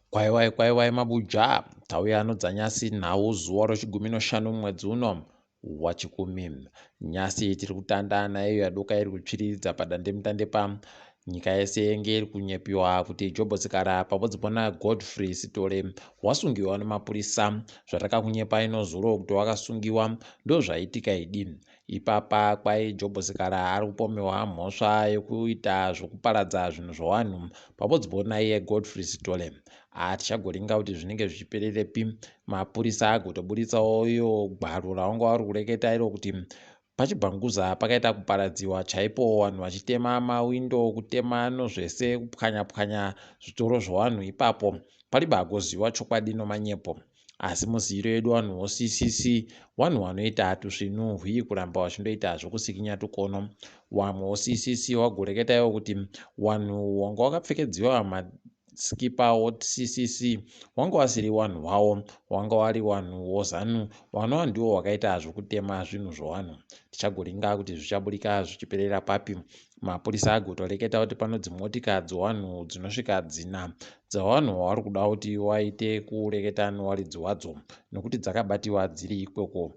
Kwaiwai kwaiwai mabuja tauya anodzanyasi nhau zuva rochigumi noshanu mwedzi uno wachikumi. Nyasi tiri kutanda naiyo yadoka iri kutsviriridza padandemutande pa nyika yese yenge iri kunyepiwa kuti Jobho Sikala pamodzi pona Godfrey Sithole wasungiwa nemapurisa. Zvatakakunyepa inozuro kuti wakasungiwa ndozvaitika idi. Ipapa kwai Jobho Sikala ari kupomewa mhosva yekuita zvokuparadza zvinhu zvowanhu pamodzi pona iye Godfrey Sithole. Hatichagoringa kuti zvinenge zvichipererepi mapurisa agotoburitsawo iyo gwaro ravanga vari kureketa iro kuti pachibhanguza pakaita kuparadziwa chaipo vanhu vachitema mawindo kutema nozvese kupwanya pwanya zvitoro zvevanhu ipapo palibe agoziva chokwadi nomanyepo asi muziviro yedu vanhu voCCC vanhu vanoita tusvinu hwii kuramba vachindoita zvokusikinya tukono wamwe voCCC wagoreketa iwo kuti vanhu wanga wakapfekedziwa skipa woCCC wanga wasiri wanhu wawo wanga wari wanhu woZanu wanova ndiwo wakaita zvokutema zvinhu zvowanhu tichagoringa kuti zvichaburika zvichiperera papi mapurisa agotoreketa kuti pano dzimotika dzowanhu dzinosvika dzina dzawanhu wavari kuda kuti waite kureketa nowaridzi wadzo nokuti dzakabatiwa dziri ikoko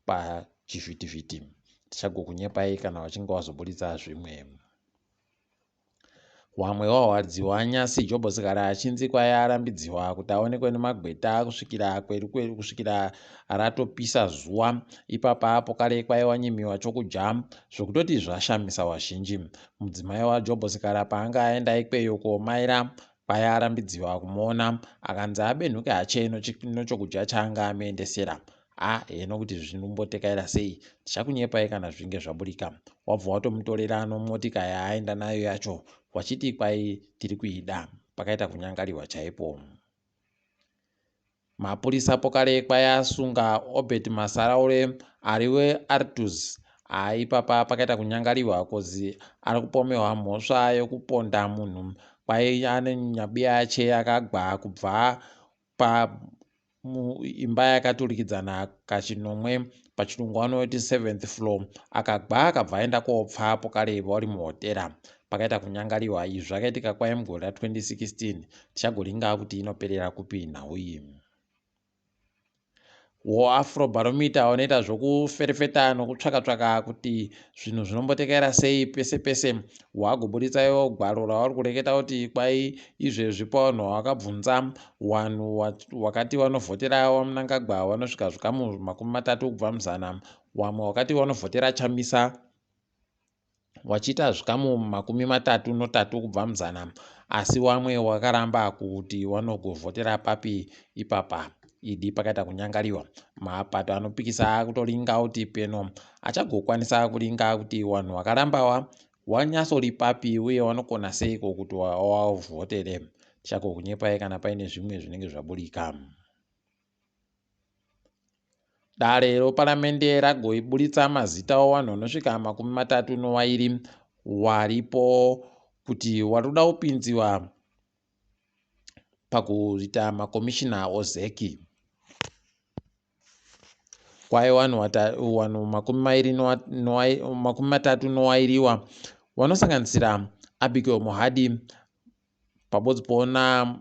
pachivhitivhiti tichagokunyepai kana vachinge wazoburitsa zvimwe. Wamwe wahwadziwa nyasi Jobho Sikhala achinzi kwai arambidziwa kuti aonekwe nemagweta kusvikira kweru kusvikira ratopisa zuva. Ipapa apo kare kwai wanyimiwa chokudya zvokutoti zvashamisa wazhinji. Mudzimai waJobho Sikhala paanga aenda ikweyo komaira kwai arambidziwa kumuona akanzi abenhuke hache nochokudya chaanga amuendesera. A heno kuti zvinombotekaira sei tichakunyepai kana zvinge zvaburika. Wabva watomutorera nomotika yaaenda nayo yacho wachiti kwai tiri kuida. Pakaita kunyangariwa chaipo. Mapurisa pokare kwai asunga Obert Masaraure ari weArtuz. Haa ipapa pakaita kunyangariwa kozi ari kupomerwa mhosva yokuponda munhu kwai ane nyabiya yache akagwa kubva pa imba yakaturikidzana kachinomwe pachirungu vanoti seventh floor akagwa akabva aenda kopfa apo kare vari muhotera pakaita kunyangariwa izvi zvakaitika kwai mugore ra2016 tichagoringa kuti inoperera kupi nhau iyi. WoAfrobarometer vanoita zvokuferefeta nokutsvaka-tsvaka kuti zvinhu zvinombotekaira sei pese pese wagoburitsa iwo gwaro ravari kureketa kuti kwai izvezvi pavanhu vavakabvunza vanhu wakati vanovhotera vaMnangagwa vanosvika zvikamu 30 kubva muzana vamwe wakati vanovhotera Chamisa wachiita zvikamu 33 kubva muzana asi wamwe wakaramba kuti wanogovhotera papi ipapa idi pakaita kunyangariwa mapato anopikisa akutoringa kuti peno achagokwanisa kuringa kuti vanhu vakarambawa wanyasori papi uye wanokona seiko kuti wavhotere tichagokunyepai kana paine zvimwe zvinenge zvaburika. Dare reparamende ragoiburitsa mazita owanhu anosvika 32 waripo kuti watoda kupinziwa pakuita makomishina oZEC. Kwai wanhu 32 wanosanganisira Abigail Mohadi pabodzi poona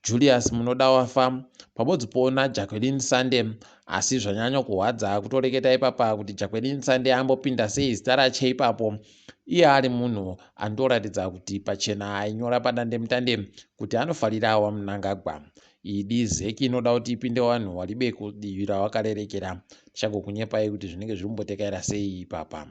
Julius Munodawafa pabodzi poona Jacqueline Sande. Asi zvanyanya kuhwadza kutoreketa ipapa kuti Jacqueline Sande ambopinda sei zita rache ipapo iye ari munhu anotoratidza kuti pachena ainyora padandemutande kuti anofarira waMnangagwa. Idi ZEC inoda kuti ipinde vanhu waribe kudivi ravakarerekera. Tichagokunyepai kuti zvinenge zviri kumbotekaira sei ipapa.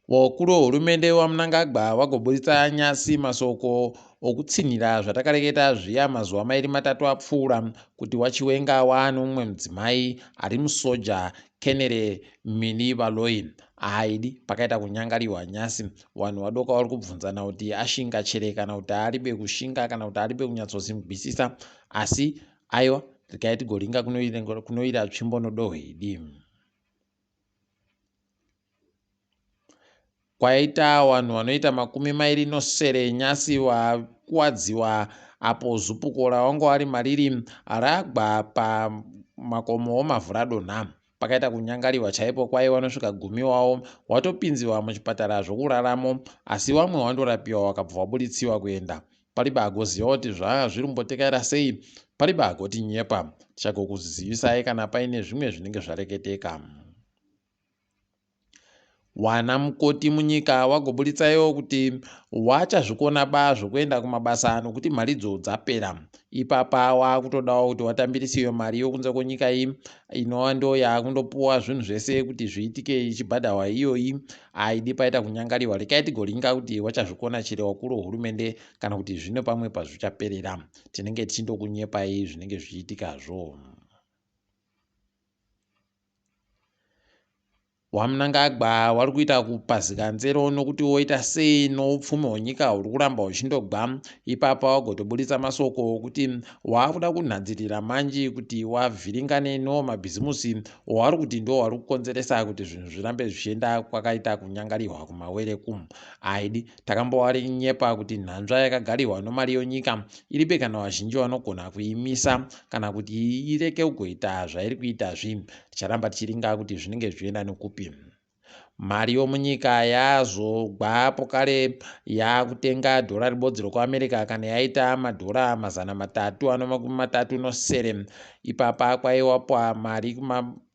Vakuru vehurumende vaMnangagwa vagoburitsa nyasi masoko okutsinhira zvatakareketa zviya mazuva mairi matatu apfuura kuti waChiwenga waane mumwe mudzimai ari musoja Kenere Mini Baloyi. Haidi pakaita kunyangariwa nyasi vanhu vadoka vari kubvunzana kuti ashinga chere kana kuti aribe kushinga kana kuti aribe kunyatsozimugwisisa asi aiwa regai tigoringa kunoira tsvimbo nodohwe idi. Kwaita vanhu vanoita 27 nyasi vakuwadziwa apo zupuko ravanga vari mariri ragwa pamakomo omavhu radonha. Pakaita kunyangariwa chaipo kwai vanosvika gumi wavo watopinziwa muchipatara zvokuraramo asi vamwe vandorapiwa vakabva vaburitsiwa kuenda. Paribe agoziva kuti zvanga zviri kumbotekaira sei, paribe agotinyepa. Tichagokuzivisai kana paine zvimwe zvinenge zvareketeka. Wana mukoti munyika wagoburitsaiwo kuti wachazvikona ba zvokuenda kumabasa nokuti mharidzo dzapera. Ipapa wakutodawo kuti watambirisiwe mari yokunze kwenyika iyi inova ndo yakundopuwa zvinhu zvese kuti zviitike ichibhadharwa iyoyi. Aidi paita kunyangariwa, rekai tigoringa kuti wachazvikona chero wakuru hurumende kana kuti zvino pamwe pazvichaperera. Tinenge tichindokunyepai zvinenge zvichiitikazvo. WaMnangagwa wari kuita kupazika nzero nokuti woita sei noupfumi hwenyika huri kuramba huchindogwa. Ipapa wagotoburitsa masoko okuti waakuda kunhadzirira manji kuti wavhiringane no mabhizimusi wari kuti ndo wari kukonzeresa kuti zvinhu zvirambe zvichienda kwakaita kunyangarirwa kumawere ku. Aidi takambowarinyepa kuti nhanzva yakagarirwa nomari yonyika iribe kana vazhinji vanogona kuimisa kana kuti ireke kugoita zvairi kuita zvi. Ticharamba tichiringa kuti zvinenge zvichienda nekupi. Mari yomunyika yazogwa pokare yakutenga dhora ribodzi rokuAmerica kana yaita madhora 337. Ipapa kwaiwapwa mari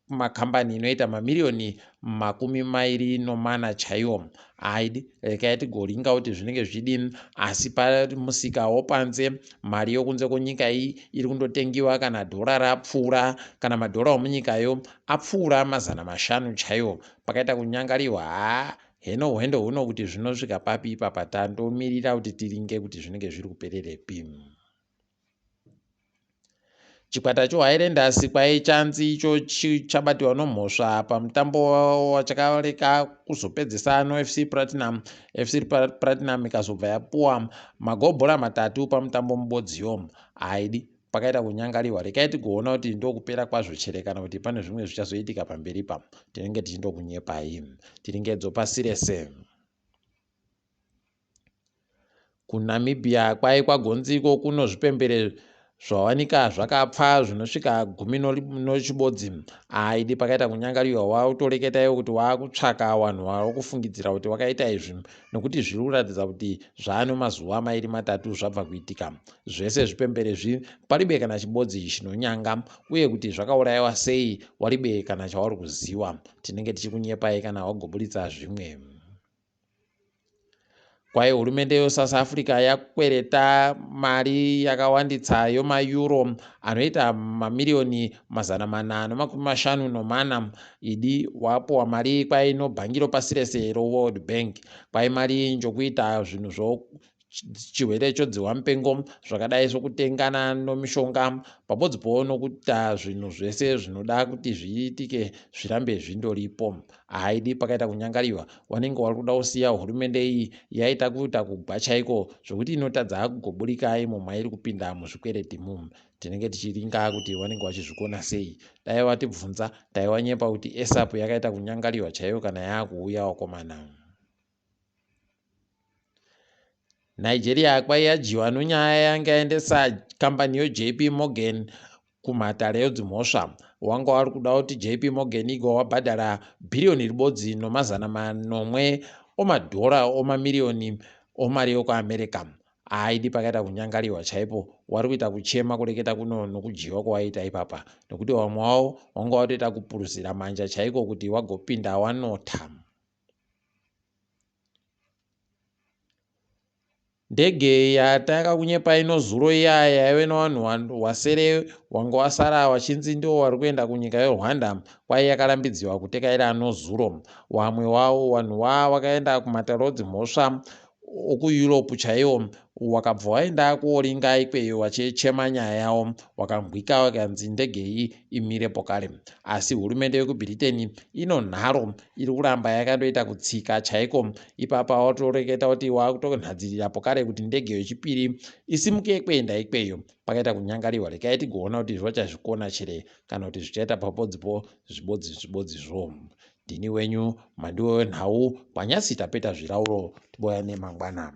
kumakambani inoita mamiriyoni 24 chaiwo. Aidi rekai tigoringa kuti zvinenge zvichidini, asi pamusika wopanze mari yokunze kwenyika iyi iri kundotengiwa kana dhora rapfuura kana madhora omunyikayo apfuura 500 chaiwo. Pakaita kunyangariwa haa heno hwendo huno kuti zvinosvika papi ipapa, tandomirira kuti tiringe kuti zvinenge zviri kupererepi. Chikwata choHighlanders kwaichanzi icho chabatiwa nomhosva pamutambo wachakareka kuzopedzesa noFC Platinum. FC Platinum ikazobva yapuwa magobhora 3 pamutambo mubodziyo. Aidi pakaita kunyangariwa, rekai tigoona kuti ndokupera kwazvo chere kana kuti pane zvimwe zvichazoitika pamberi pa. Tinenge tichindokunyepai. Tiringedzo pasi rese. KuNamibia kwai kwagonzi iko kuno zvipembere zvawanika zvakapfa zvinosvika 10. Aidi pakaita kunyangariwa, wautoreketa iwo kuti waakutsvaka vanhu vari kufungidzira kuti wakaita izvi nokuti zviri kuratidza kuti zvaano mazuva 2-3 zvabva kuitika. Zvese zvipembere zvi paribe kana chibodzi chinonyanga, uye kuti zvakaurayiwa sei waribe kana chauri kuziwa. Tinenge tichikunyepai kana wagoburitsa zvimwe. Kwai hurumende yeSouth Africa yakwereta mari yakawanditsa yomayuro anoita mamiriyoni 454. Idi wapuwa mari kwai nobhangiro pasi rese roWorld Bank. Kwai mari njokuita zvinhu zvo chirwere chodzihwa mupengo zvakadai sokutengana nomishonga pabodzipowo nokuita zvinhu zvese zvinoda kuti zviitike zvirambe zvindoripo. Haidi pakaita kunyangariwa, wanenge wari kuda kusiya hurumende iyi yaita kuita kugwa chaiko zvokuti inotadza kugoburika imo mairi kupinda muzvikwereti mu. Tinenge tichiringa kuti wanenge wachizvikona sei. Dai watibvunza taiwanyepa kuti ESAP yakaita kunyangariwa chaiyo kana yaakuuya wakomana. Nigeria kwai yadyiwa nonyaya yanga yaendesa kambani yoJP Morgan kumatare edzimhosva. Wanga wari kuda kuti JP Morgan igwa wabhadhara bhiriyoni ribodzi nomazana manomwe omadhora omamiriyoni omari yokuAmerica. Aidi pakaita kunyangariwa chaipo, wari kuita kuchema kureketa kuno nokudyiwa kwawaita ipapa, nokuti vamwe wavo wanga watoita kupuruzira manja chaiko kuti wagopinda wanota. Ndege yatakakunyepa ino zuro iya yaive nevanhu wasere wanga wasara wachinzi ndiwo wari kuenda kunyika yeRwanda kwai yakarambidziwa kutekaira nozuro. Wamwe wavo vanhu wakaenda kumatare edzimhosva okuEurope chaiwo wakabva waenda kuoringa ikweyo wachichema nyaya yawo, wakangwika wakanzi ndege iyi imire pokare. Asi hurumende yekuBritain ino nharo iri kuramba yakandoita kutsika chaiko. Ipapa watoreketa kuti wakutonhadzirira pokare kuti ndege yechipiri isimuke kuenda ikweyo. Pakaita kunyangariwa, rekai tigoona kuti zvachazvikona chere kana kuti zvichaita papodzipo zvibodzi zvibodzi zvo. Ndini wenyu Mandiwe wenhau kwanyasi tapeta zvirauro tiboyane mangwana.